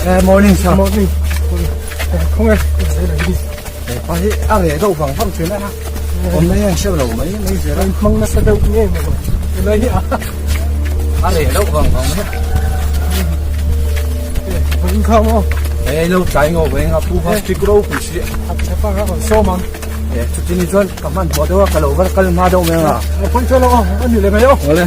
Eh, morning sir. Morning. Không em. Pa hi a reh deuh vang vang thin a. Awm mai an hre lo mai mai zel a. Hmang nasa deuh nge maw. Helai hi a. A reh deuh vang vang mai. Vawin kha maw. Eh, lo tlai ngo veng a pu kha strict ropui si. A pa kha rawn sawm ang. Eh, chuti ni chuan ka hman hmuh deuh a ka lo va kal hma deuh mai ang a. Pawi chuan lo aw, a ni leh mai aw. Awle.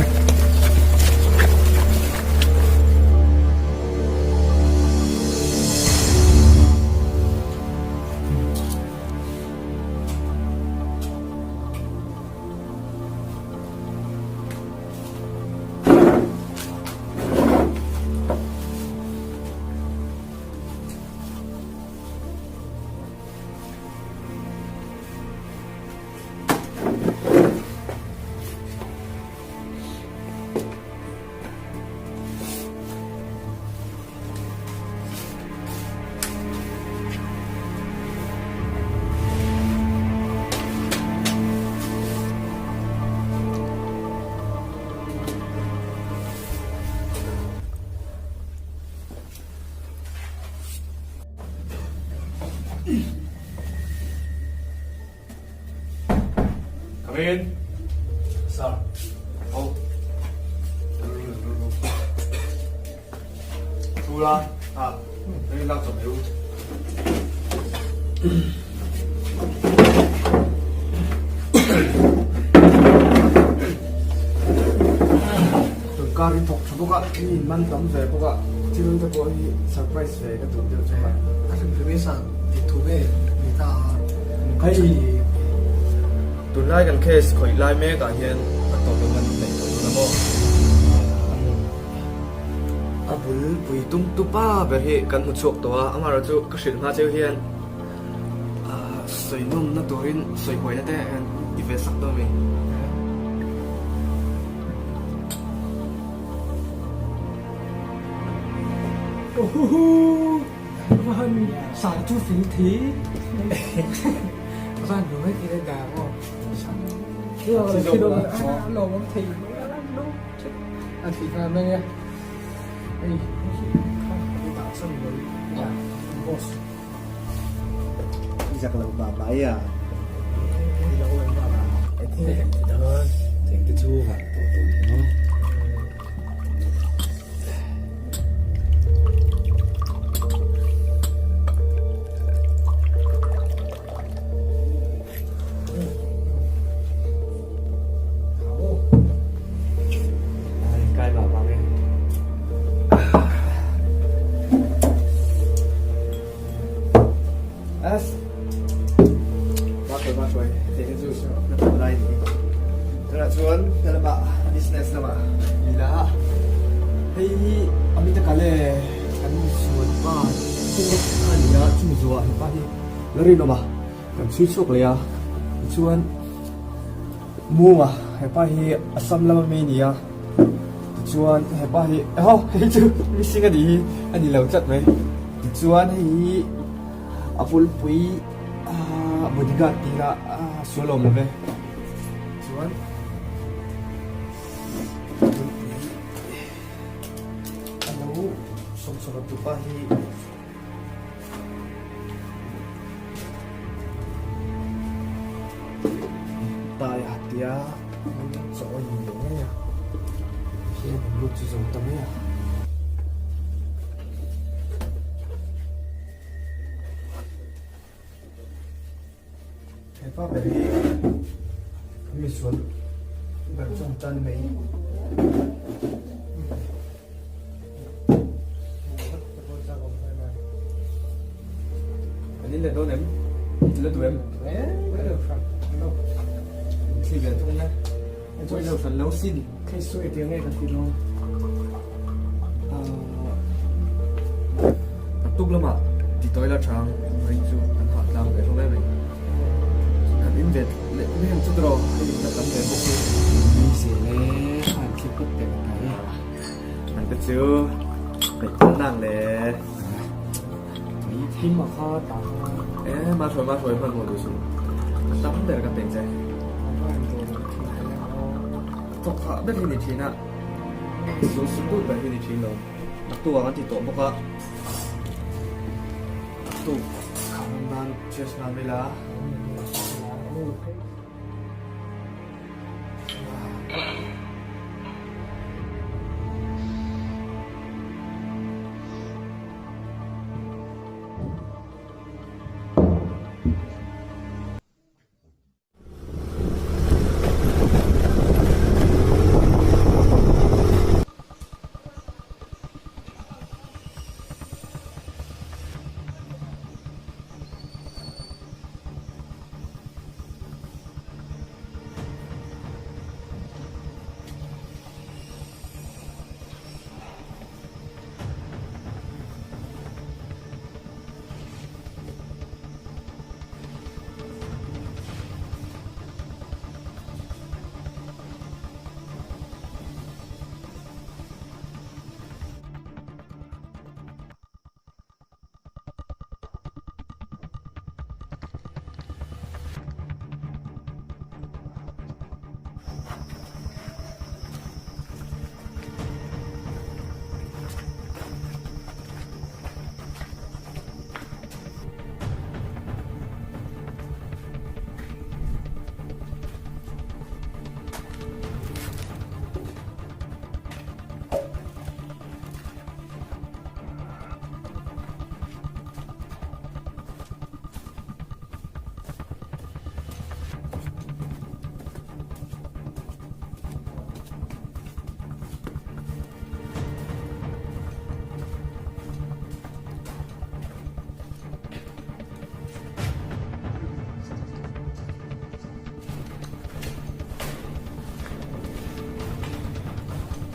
Come in. Sir. Oh. Thu la. À, đây là chuẩn bị. Tun kar hi thawk tha bawk a, mi in man tam ve bawk a, thil te pawh hi surprise ve ka duh deuh chu a. A hrim hrim i sang tih thu nge ni ta a. Hei tunlai kan case khawih lai mek ah hian a tawp lo man neih tawh dawn a maw? A bul pui tum tu pa ber hi kan hmu chhuak tawh a, amaherawh chu ka hrilh hma cheu hian sawi nawmna turin sawi huaina te hian ti ve sak dawn a ni. Ohuhu! Va han sang chu fing thi. Va han lung heti le dar aw. Khi lo lo awm thei lo a thi nghal mai a. Hei kha kan dah san mai boss. Zak lo ba ba ya. Thing te chu van tawh tawh ni maw. Kai ba ba nge. S Ba koi ba koi te ka chu na tawh lai ni. Tunah chuan ka lamah business lamah ni la hei hi Amita Kale kan suan pa a ni a chumi zuah hepa hi la rinawm a kan chhui chhuak leh a tichuan Munga hepa hi Assam lama mi a ni a tichuan hepa hi aw hei chu missing a nih hi a ni lo tlat mai tichuan hei hi a pulpui ah bodyguard tih lah ah sual awm lo ve chuan pulpui a lo sawmsawm tupa hi. Tai a tia chaw a in leh ngei a hian an lut chu zo ta mai a. Hepa ber hi mi sual ber chuan tan mai. An in leh dawn em? La duh em? Thli ve thung na. Pawi lo hran lo sin. Thei su e tiang nge kan ti dawn. A tuk lamah ti tawi la tha ang vawiin chu kan hah tlang ve hlawm em mai. Kan in ve leh mai ang chu tawh hei ka tam ve bawk hi. Ni zel e, khan thil kawp teh ka hnai e. Nang te chu peih tawh nang le. Tui thim a kha ta kha. E ma hruai ma hruai hman maw duh suh. A tam ber ka pek che. Thawk hah ber hi ni thin a. Su su dut ber hi ni thin lo. Naktuk ah kan ti tawh bawk a. tuk kham nan cheers nan mai la.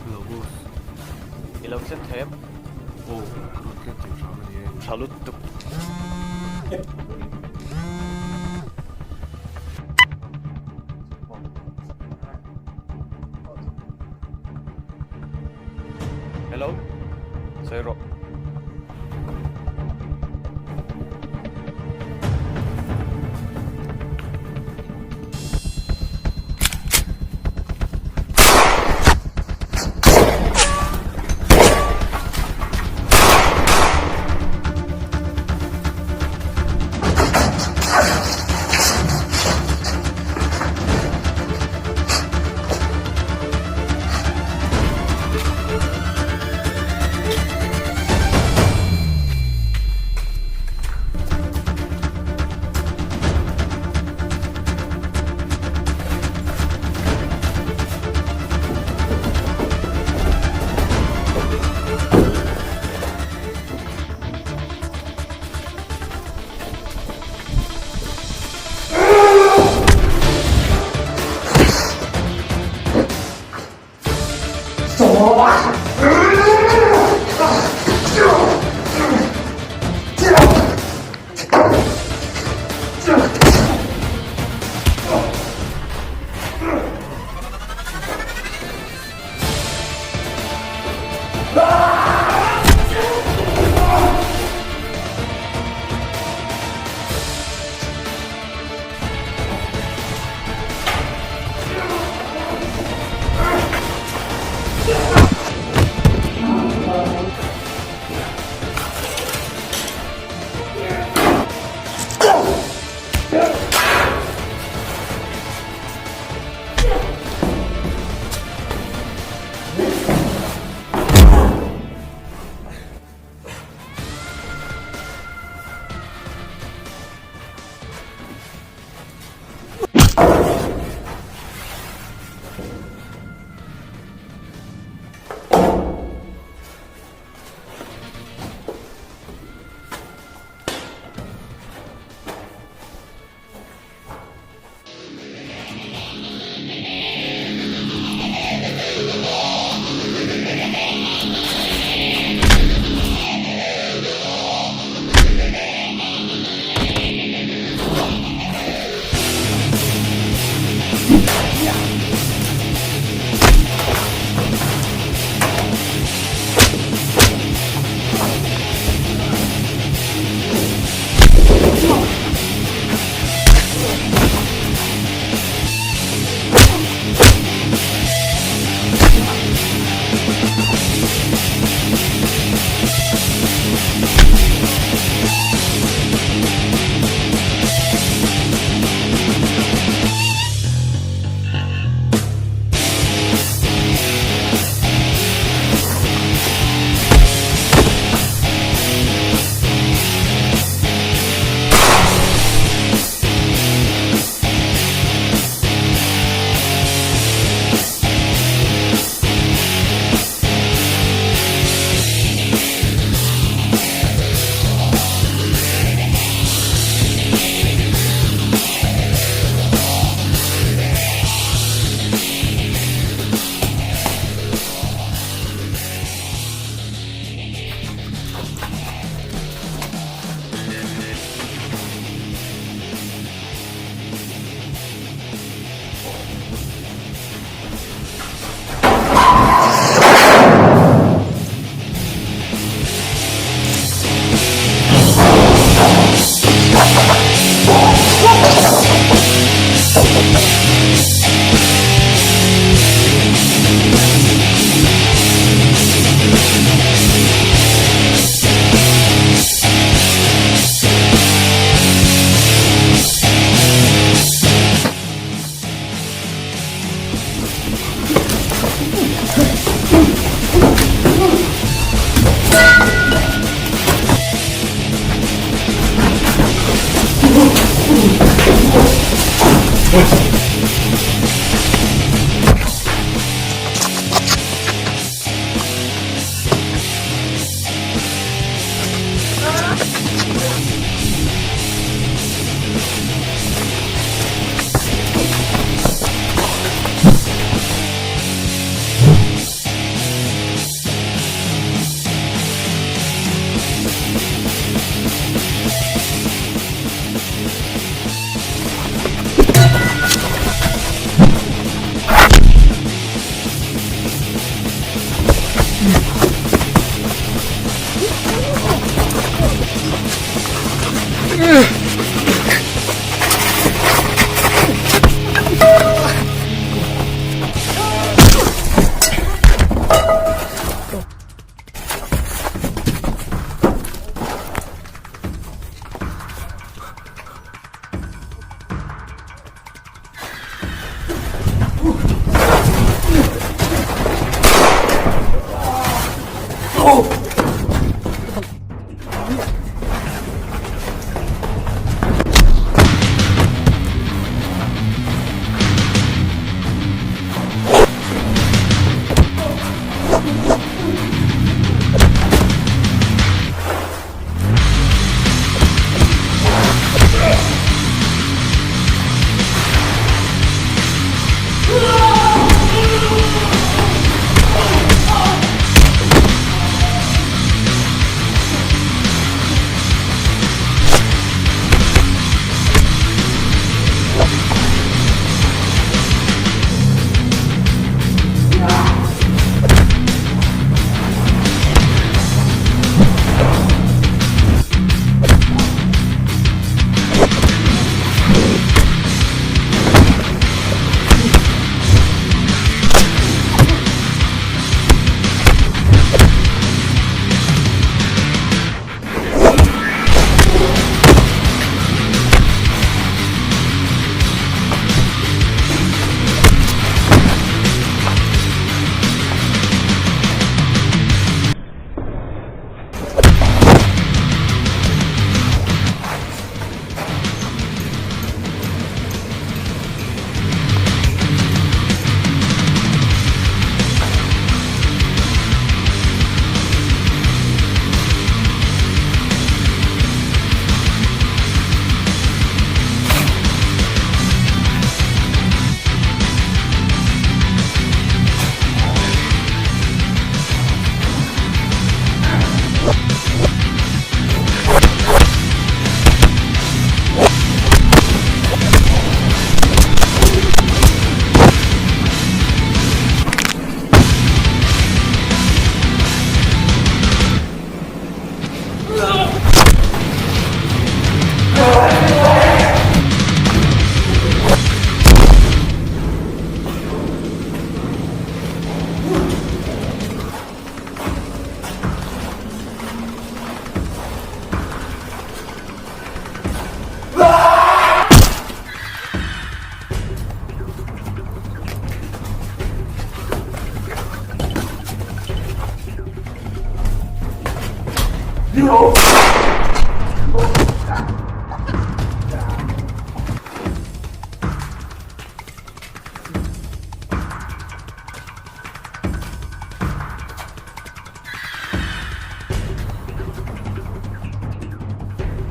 Hello boss. I lo thleng thei em? Aw, ka rawn thleng thei hram a ni e. Tha lutuk. Hello, sawi rawh.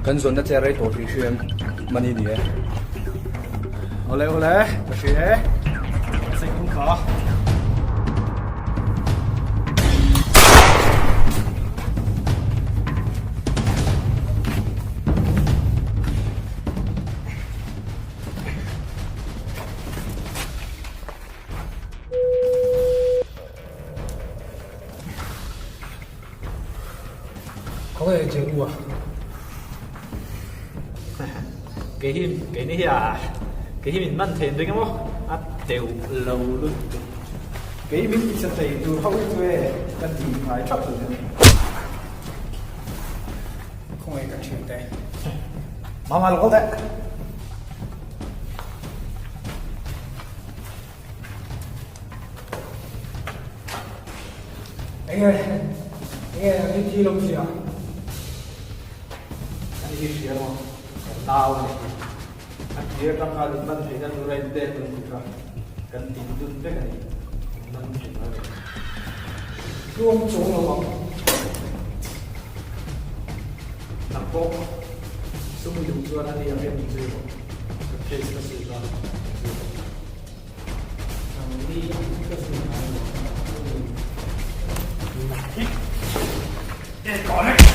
Kan zawnna che rei tawh hrih hrih em mani ni e. Awle awle ka hria e. Sei kum kha. Khawnge che u a? Kei hi keini hi a kei hi min man thei an ring emaw a teuh lo lutuk. Kei min ti sa thei tur ho hi chu e ka ti ngai thap lo nia. Khawnge ka thian te. Mama lo kal teh. Enge enge an in thi lo sia. Ani hi hria maw? Ka nau a ni hi. Tir atang khan in man theihna tura in pek dawn tih kha kan din dun vek a ni. In man thei mai lo. Tluang chuang lo ang. Nang pawh sum i duh chuan a ni ang em min zui rawh. Ka case ka sawi kha min zui rawh. Nang ni ang hi ka zui ngai lo ang.